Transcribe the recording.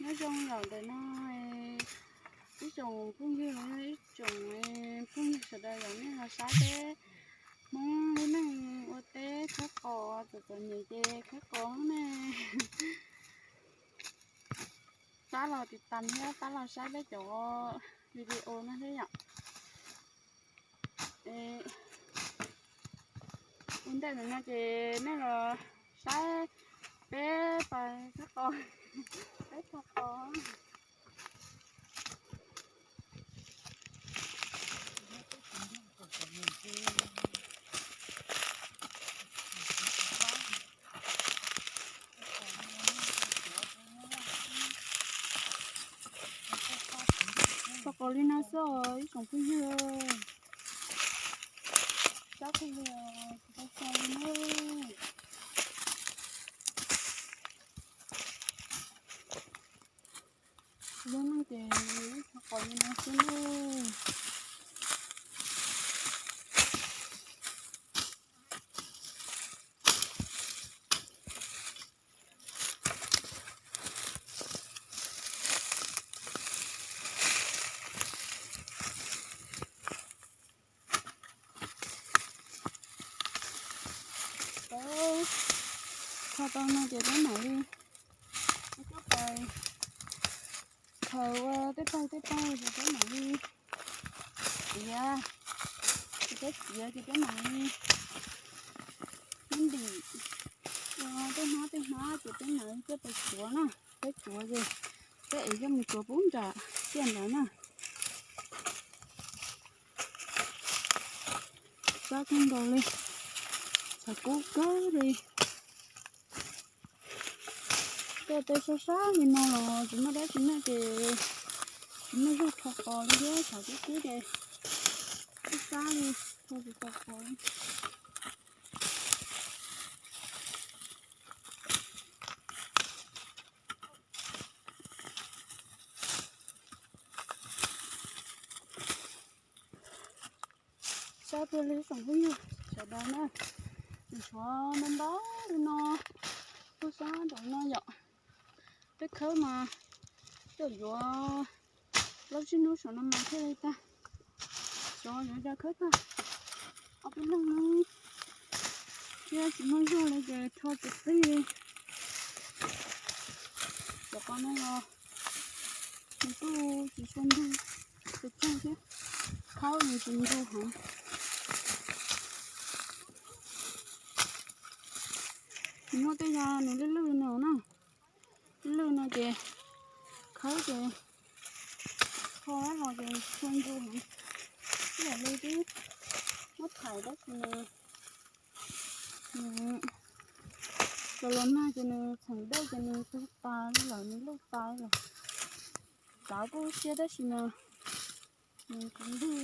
Nyob zoo yom, ntawm no ib tsoom phooj ywg, ib tsoom phooj ywg sawv daws yom, nej los saib peb Hmoob lub neej ua teb khawb qos, txom txom nyem ces khawb qos ne. Pab los tiv tas thiab pab los saib peb cov video no thiab yom. Ua ntej ntawm no ces nej los saib peb pais khawb qos, peb khawb qos. Khawb qos li no xwb os ib tsoom phooj ywg. Sab kawg li os, tsis tau xa li na. Lub neej ces ib khawb qos li no xwb na. Tau, kho tau no ces peb mam li coj pais khaws ua tej pawg tej pawg ces peb mam li txiav, ces peb txiav ces peb mam li muab ntim ua tej hnab tej hnab ces peb mam li coj pais tsuav na. Peb tsuav ces peb ev coj mus tsuav pub nram tiaj ntawd na. Sab kawg nkaus li, txhawv kub kawg li. Tej teb sab sab li no los tsis muaj dab tsi noj ces tsis muaj zog rho qos li thiab, txhawv kub kub ces sab sab li, rho tsis tau qos li. Sab tiag li tsoom phooj ywg sawv daws na, nws tshuav ntau ntau li no, tuaj sab nraum no yom. Peb khawb mas coj yuav plaub tsib hnub saum no mas thiaj li tag. Xyov yuav ua cas khawb tag. Ob peb leeg thiab tsis muaj zog li ces rho tsis qig li. Cov qos no los nws kuj tsis tshua ntug, tsis tshua thiab, khawb nws tsis ntug heev. Nws muaj tej yam nws lwj lwj no na, lwj lwj no ces khawb ces kho los ces tsis tshua ntug heev. Ib yam li twb muab thaiv tab sis mas nws los los nag ces nws txheem dej ces nws tug tas lawm, nws luj tas lawm. Txav kuj siab tab sis mas nws tsis ntug.